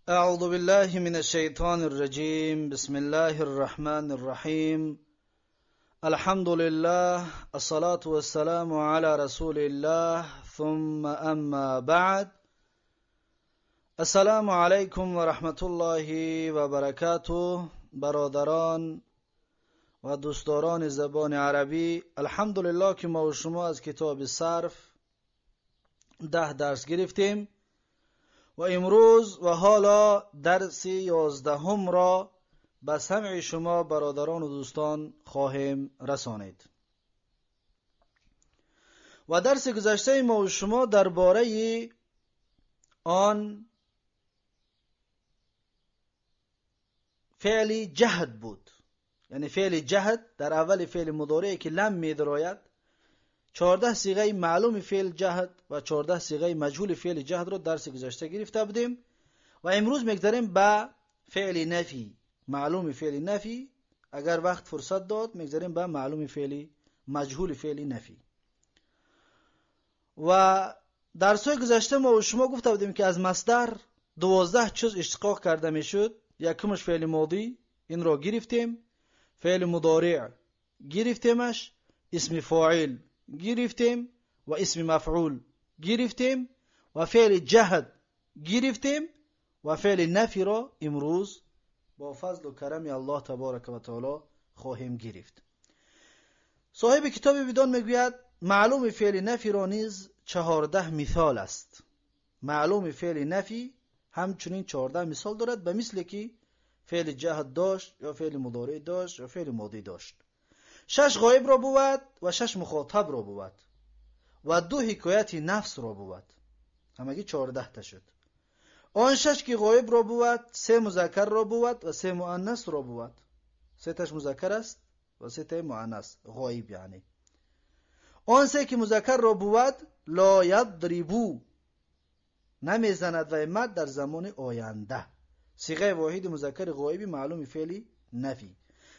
أعوذ بالله من الشيطان الرجيم. بسم الله الرحمن الرحيم. الحمد لله، الصلاة والسلام على رسول الله، ثم أما بعد. السلام علیکم و رحمت الله و برکاته. برادران و دوستداران زبان عربی، الحمدلله که ما و شما از کتاب صرف 10 درس گرفتیم و امروز و حالا درس 11 را به سمع شما برادران و دوستان خواهیم رسانید. و درس گذشته ما و شما درباره آن فعل جهد بود. یعنی فعل جهد در اول فعل مضارع که لم میدراید، 14 صیغه معلوم فعل جهد و 14 صیغه مجهول فعل جهد را درس گذشته گرفته بودیم و امروز میگذریم به فعل نفی، معلوم فعل نفی. اگر وقت فرصت داد میگذریم به معلوم فعل مجهول فعل نفی. و درس های گذشته ما و شما گفته بودیم که از مصدر 12 چیز اشتقاق کرده میشد. یکمش فعل ماضی، این را گرفتیم، فعل مضارع گرفتیمش، اسم فاعل گرفتیم و اسم مفعول گرفتیم و فعل جهد گرفتیم و فعل نفی را امروز با فضل و کرم الله تبارک و تعالی خواهیم گرفت. صاحب کتاب بدان میگوید معلوم فعل نفی را نیز 14 مثال است. معلوم فعل نفی همچنین 14 مثال دارد، به مثل که فعل جهد داشت یا فعل مضارع داشت یا فعل ماضی داشت. 6 غایب را بود و 6 مخاطب را بود و 2 حکایت نفس را بود. همگی 14 تا شد. آن 6 که غایب را بود، 3 مذکر را بود و 3 مؤنث را بود. 3 تاش مذکر است و 3 تا مؤنث، غایب یعنی. آن 3 که مذکر را بود، لا یضربو، نمیزند و مرد در زمان آینده. صیغه واحد مذکر غایبی معلوم فعل نفی.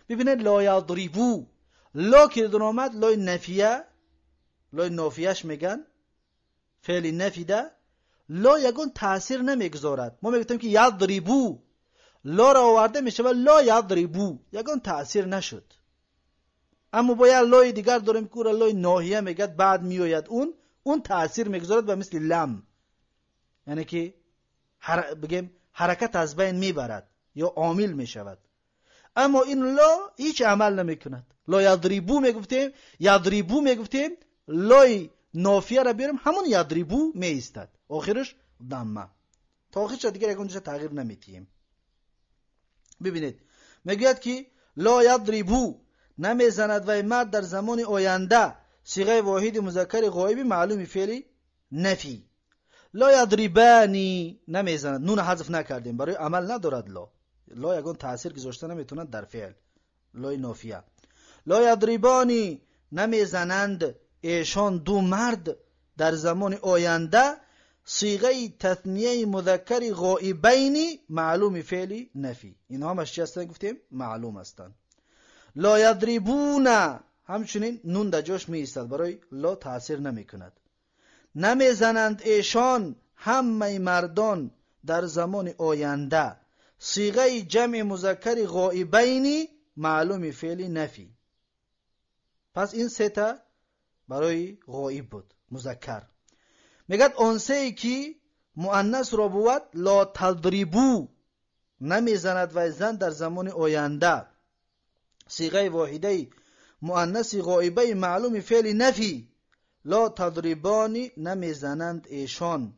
ببینید لا یضربو، لا که در آمد لای نفیه، لای نافیهش میگن، فعل نفی ده، لا یگون تاثیر نمیگذارد. ما میگفتیم که یضربو، لا را آورده میشه و لا یضربو یگون تاثیر نشد. اما با لای دیگر داریم که او را لای ناهیه میگد، بعد میآید اون تاثیر میگذارد و مثل لم، یعنی که بگیم حرکت از بین میبرد یا عامل میشود. اما این لا هیچ عمل نمیکند. لا یضربو میگفتیم، یضربو میگفتیم، لای نافیه را بیاریم همون یضربو میایستد، آخرش ضمه، تا آخرش دیگر یکون تغییر نمیتیم. ببینید میگوید که لا یضربو، نمیزند و مرد در زمان آینده، صیغه واحد مذکر غایب معلوم فعل نفی. لا یضربانی، نمیزند، نون حذف نکردیم برای عمل ندارد. لا لا یگان تاثیر گذاشته نمیتوند در فعل، لای نافیه. لا یضربانی، نمیزنند ایشان دو مرد در زمان آینده، صیغه تثنیه مذکر غائبین معلوم فعل نفی. اینها همش چی هستند گفتیم؟ معلوم هستند. لا یضربون، همچنین نون در جاش می ایستد، برای لا تاثیر نمیکند. نمیزنند ایشان همه مردان در زمان آینده، صیغه جمع مذکر غائبین معلوم فعل نفی. پس این سه تا برای غایب بود مذکر. میگد آن سه که مؤنث را بود، لا تضربو، نمیزند و زن در زمان آینده، صیغه واحده مؤنث غایبه معلوم فعل نفی. لا تضربانی، نمیزنند ایشان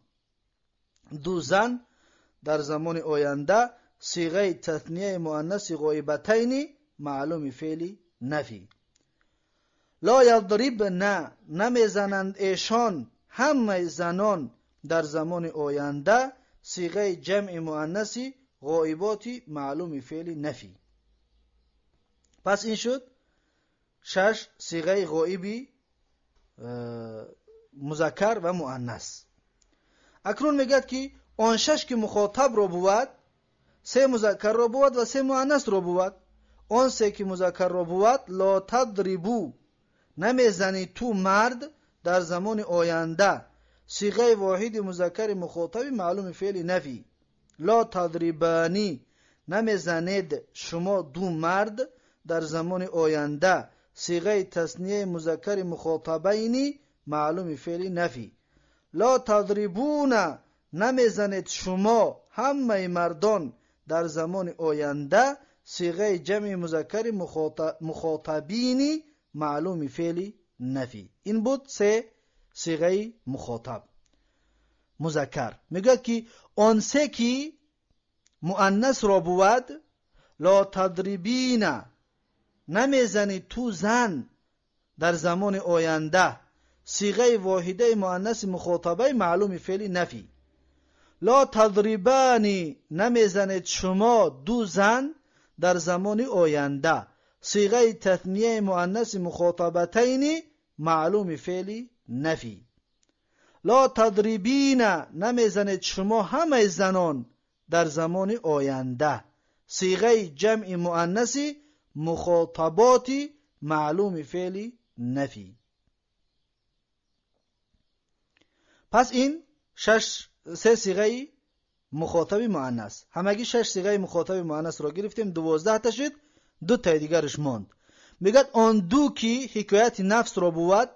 دو زن در زمان آینده، صیغه تثنیه مؤنث غایبتین معلوم فعل نفی. لا یضربن، نمیزنند ایشان همه زنان در زمان آینده، صیغه جمع مؤنث غایبات معلوم فعل نفی. پس این شد 6 صیغه غایبی مذکر و مؤنث. اکنون میگد که آن 6 که مخاطب را بود، 3 مذکر را بود و 3 مؤنث را بود. آن 3 که مذکر را بود، لا تضربو، نمیزنی تو مرد در زمان آینده، صیغه واحد مذکر مخاطب معلوم فعل نفی. لا تضربانی نمیزنید شما دو مرد در زمان آینده، صیغه تثنیه مذکر مخاطبین معلوم فعل نفی. لا تضربون نمیزنید شما همه مردان در زمان آینده، صیغه جمع مذکر مخاطبین معلوم فعل نفی. این بود سه صیغه مخاطب مذکر. میگوید که آن سه که مؤنث را بود، لا تضربین نمیزنی تو زن در زمان آینده، صیغه واحده مؤنث مخاطبه معلوم فعل نفی. لا تضربانی نمیزنید شما دو زن در زمان آینده، صیغه تثنیه مؤنث مخاطبتین معلوم فعل نفی. لا تضربین نمیزنید شما همه زنان در زمان آینده، صیغه جمع مؤنث مخاطبات معلوم فعل نفی. پس این سه صیغه مخاطب مؤنث، همگی 6 صیغه مخاطب مؤنث را گرفتیم، 12 تا شد، دو تای دیگرش ماند. میگد آن دو که حکایت نفس را بود،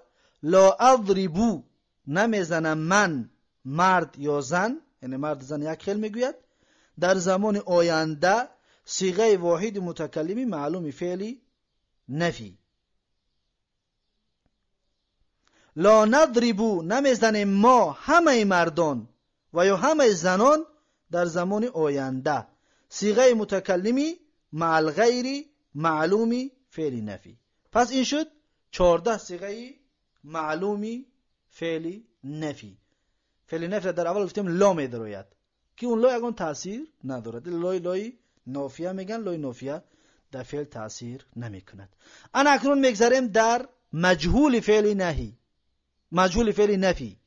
لا اضربو نمیزنم من مرد یا زن، یعنی مرد زن یک خیل میگوید، در زمان آینده، صیغه واحد متکلمی معلوم فعل نفی. لا نضربو نمیزنیم ما همه مردان و یا همه زنان در زمان آینده، صیغه متکلمی مع الغیر معلومی فعل نفی. پس این شد 14 صیغه معلومی فعل نفی. فعل نفی در اول گفتیم لا میدروید که اون لا یگان تاثیر ندارد، لای لای نافیه میگن، لای نافیه در فعل تاثیر نمیکند. انا اکنون میگذریم در مجهول فعل نهی، مجهول فعل نفی.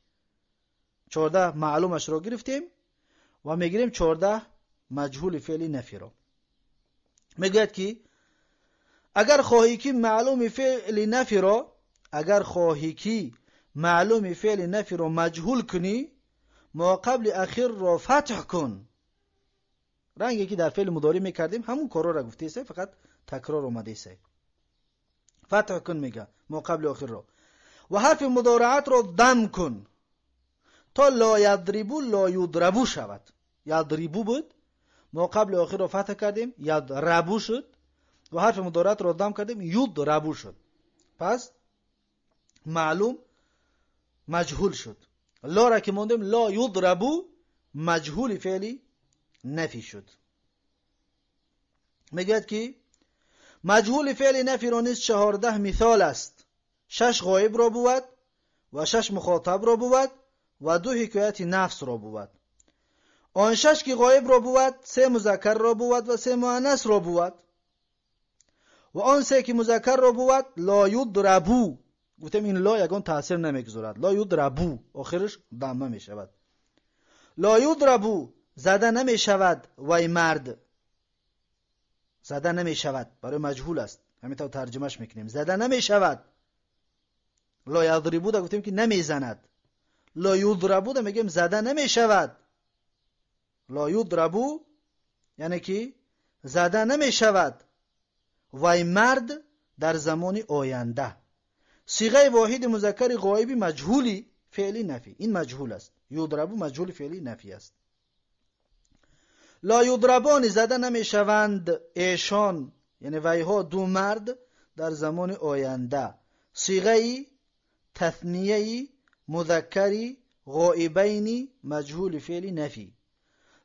14 معلومش را گرفتیم و میگیریم 14 مجهول فعل نفی را. میگوید که اگر خواهی که معلوم فعل نفی را، اگر خواهی که معلوم فعل نفی را مجهول کنی، ما قبل اخیر را فتح کن. رنگی که در فعل مضارع میکردیم همون کارا را گفته است، فقط تکرار اومده است. فتح کن میگه ما قبل اخیر را، و حرف مضارعت را دم کن تا لا یضربو لا یضربو شود. یضربو بود، ما قبل اخیر را فتح کردیم یضربو شد، و حرف مضارعت را دم کردیم یضربو شد. پس معلوم مجهول شد. لا را که موندیم لا یضربو مجهول فعلی نفی شد. میگوید که مجهول فعل نفی را نیز 14 مثال است. 6 غایب را بود و 6 مخاطب را بود و 2 حکایت نفس را بود. آن 6 که غایب را بود، 3 مذکر را بود و 3 مؤنث را بود. و آن 3 که مذکر را بود لا یضربو، گفتیم این لا یگان تاثیر نمیگذارد، لا یضربو آخرش ضمه میشود. لا یضربو زده نمیشود وای مرد، زده نمیشود برای مجهول است، همینطور ترجمهش میکنیم، زده نمیشود. لا یضربو دا گفتیم که نمیزند، لا یضربو دا میگیم زده نمیشود. لا یضربو یعنی که زده نمیشود وای مرد در زمان آینده. صیغه واحد مذکر غایب مجهولی فعلی نفی، این مجهول است، یضربو مجهول فعلی نفی است. لا یضربان زده نمیشوند ایشان، یعنی ویها دو مرد در زمان آینده. صیغه تثنیه مذکری غائبین مجهول فعل نفی.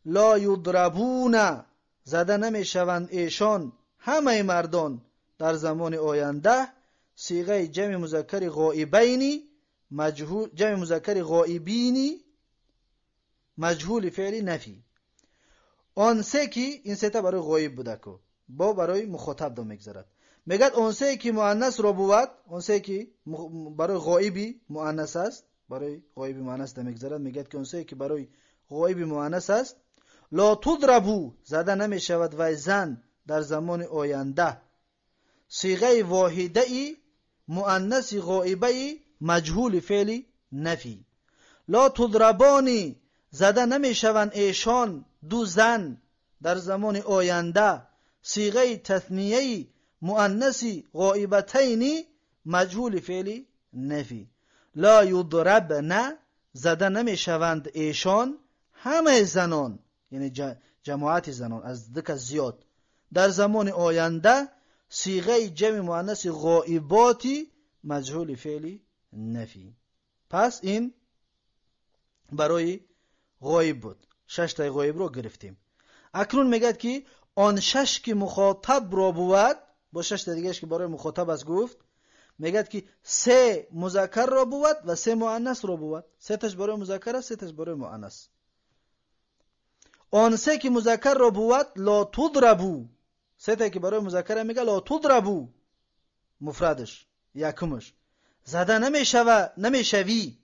لا یضربون زده نمیشوند ایشان همه مردان در زمان آینده. صیغه جمع مذکر غائبین مجهول، جمع مذکر غائبین مجهول فعل نفی. آن سه که این سه تا برای غایب بوده کو با برای مخاطب دو میگذرد. میگد آن سه که مؤنث را بود، آن سه که برای غایبی مؤنث است، برای غایبی مؤنث دو میگذرد. میگد که آن سه که برای غایبی مؤنث است لا تضربو زده نمیشود و زن در زمان آینده. صیغه واحده ای مؤنث غایبه مجهول فعل نفی. لا تضربانی زده نمیشوند ایشان دو زن در زمان آینده صیغه تثنیه مؤنث غائبتین مجهول فعل نفی. لا یضربن زده نمیشوند ایشان همه زنان، یعنی جماعت زنان از دو کس زیاد، در زمان آینده صیغه جمع مؤنث غائباتی مجهول فعل نفی. پس این برای غایب بود. شش تای غایب رو گرفتیم. اکنون میگد که آن شش که مخاطب را بود، با شش تا دیگهش که برای مخاطب است گفت، میگد که سه مذکر را بود و سه مؤنث را بود. سه تاش برای مذکر است، سه تاش برای مؤنث. آن سه که مذکر را بود لا تضربو، سه تا که برای مذکر میگه لا تضربو، مفردش یکمش زده نمیشوه، نمیشوی.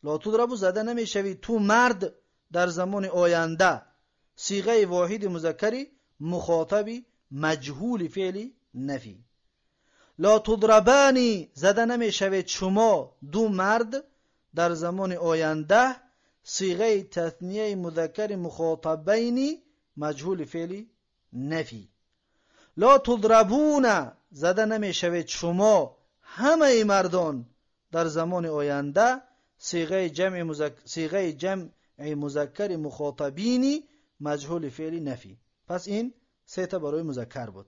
لا تضربو زده نمیشوی تو مرد در زمان آینده، صیغه واحد مذکری مخاطبی مجهول فعل نفی. لا تضربانی زده نمیشوید شما دو مرد در زمان آینده، صیغه تثنیه مذکر مخاطبین مجهول فعل نفی. لا تضربون زده نمیشوید شما همه مردان در زمان آینده، صیغه جمع مذکر مخاطبین مجهول فعل نفی. پس این سه تا برای مذکر بود،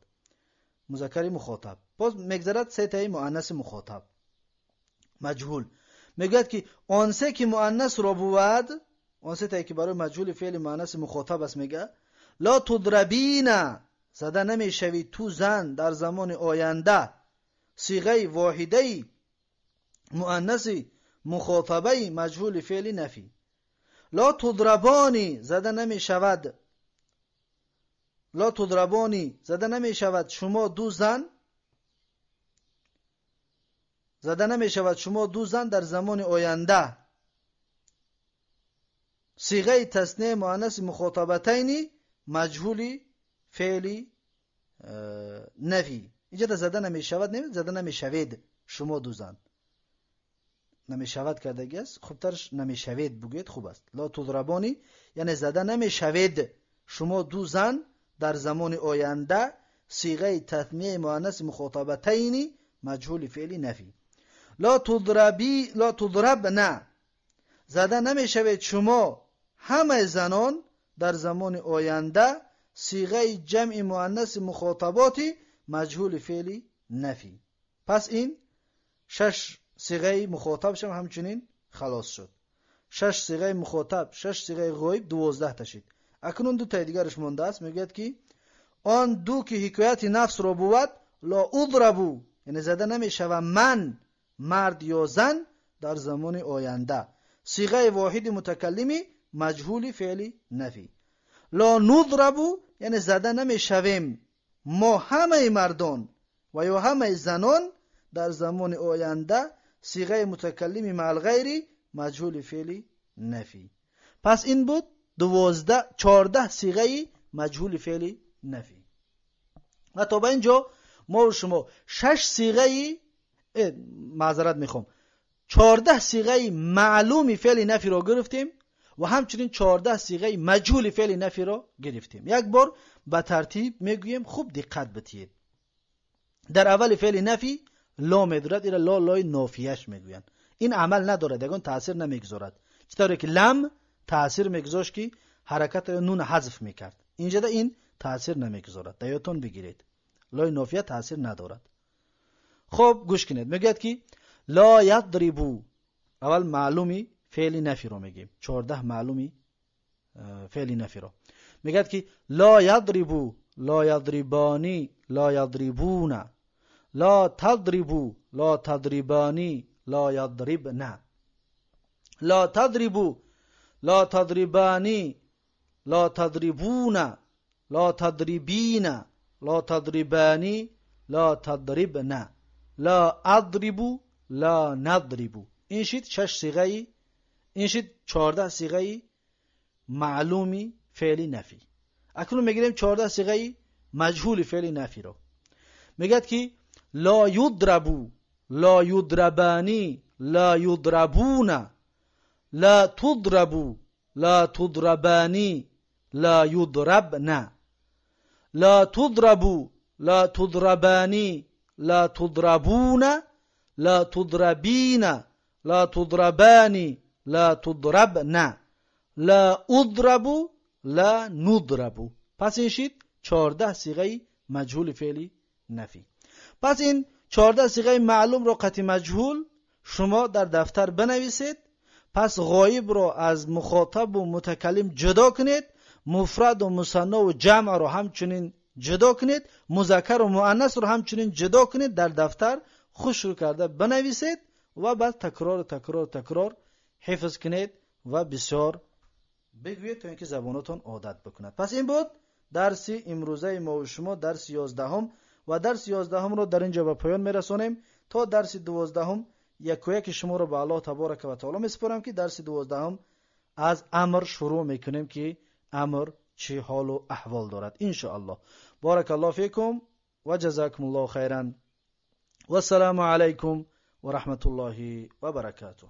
مذکر مخاطب. باز میگذرد سه تای مؤنث مخاطب مجهول. میگوید که آن سه که مؤنث را بود، آن سه تایی که برای مجهول فعل مؤنث مخاطب است، میگه لا تضربین زده نمیشوی تو زن در زمان آینده، صیغه واحده مؤنث مخاطبه مجهول فعل نفی. لا تضربانی زده نمیشود، لا تضربانی زده نمیشود شما دو زن، زده نمیشود شما دو زن در زمان آینده، صیغه تثنیه مؤنث مخاطبتین مجهول فعل نفی. اینجا زده نمیشود، نمی زده نمیشوید شما دو زن، نمیشود کردگی است، خوبترش نمیشوید بگوید خوب است. لا تضربانی یعنی زده نمیشوید شما دو زن در زمان آینده، صیغه تثنیه مؤنث مخاطبتین مجهول فعل نفی. لا تضربی لا تضربن زده نمیشوید شما همه زنان در زمان آینده، صیغه جمع مؤنث مخاطباتی مجهول فعل نفی. پس این شش صیغه مخاطب شم همچنین خلاص شد. شش صیغه مخاطب، شش صیغه غایب، 12 تا شد. اکنون دو تا دیگرش مونده است. میگوید که آن دو که حکایت نفس را بود لا اضربو یعنی زده نمیشوم من مرد یا زن در زمان آینده، صیغه واحد متکلمی مجهول فعل نفی. لا نضربو یعنی زده نمیشویم ما همه مردان و یا همه زنان در زمان آینده، صیغه متکلمی مع الغیر مجهول فعل نفی. پس این بود 14 صیغه مجهول فعل نفی. و تا به اینجا ما و شما 6 صیغه، معذرت میخوام، 14 صیغه معلومی فعل نفی را گرفتیم و همچنین 14 صیغه مجهول فعل نفی را گرفتیم. یک بار به ترتیب میگوییم، خوب دقت بدهید. در اول فعل نفی لا میدارد، ایرا لا لای نافیهش میگویند. این عمل ندارد، یگان تاثیر نمیگذارد. چطوری که لم تاثیر میگذاشت که حرکت نون حذف میکرد، اینجا این تاثیر نمیگذارد. دیاتون بگیرید، لای نافیه تاثیر ندارد. خب گوش کنید، میگوید که لا یضربو، اول معلومی فعل نفی رو میگیم، 14 معلومی فعل نفی رو میگه که لا یضربو، لا یضربانی، لا یضربون، لا تضربو، لا تضربانی، لا یضربن، لا تضربو، لا تضربانی، لا تضربون، لا تضربین، لا تضربانی، لا تضربن، لا اضرب، لا نضرب. این شد 6 صیغه، این شد 14 صیغه معلومی فعل نفی. اکنون میگیریم 14 صیغه مجهول فعل نفی رو. میگه که لا یضربو، لا یضربانی، لا یضربون، لا تضربو، لا تضربانی، لا يضربن. لا تضرب، لا تضربان، لا تضربون، لا تضربين، لا تضربان، لا تضربن. لا اضرب، لا نضرب. پس این شد 14 صیغه مجهول فعلی نفی. پس این 14 صیغه معلوم را قطع مجهول شما در دفتر بنویسید. پس غایب را از مخاطب و متکلم جدا کنید، مفرد و مثنا و جمع را همچنین جدا کنید، مذکر و مؤنث را همچنین جدا کنید، در دفتر خوش رو کرده بنویسید و بعد تکرار تکرار تکرار حفظ کنید و بسیار بگویید تا اینکه زبانتان عادت بکند. پس این بود درس امروزه ما و شما، درس 11 و درس 11 رو در اینجا به پایان میرسانیم. تا درس 12 یک و یک شما رو به الله تبارک و تعالی میسپارم که درس 12 از امر شروع میکنیم که امر چه حال و احوال دارد ان شاء الله. بارک الله فیکم و جزاکم الله خیرا و السلام علیکم و رحمت الله و برکاته.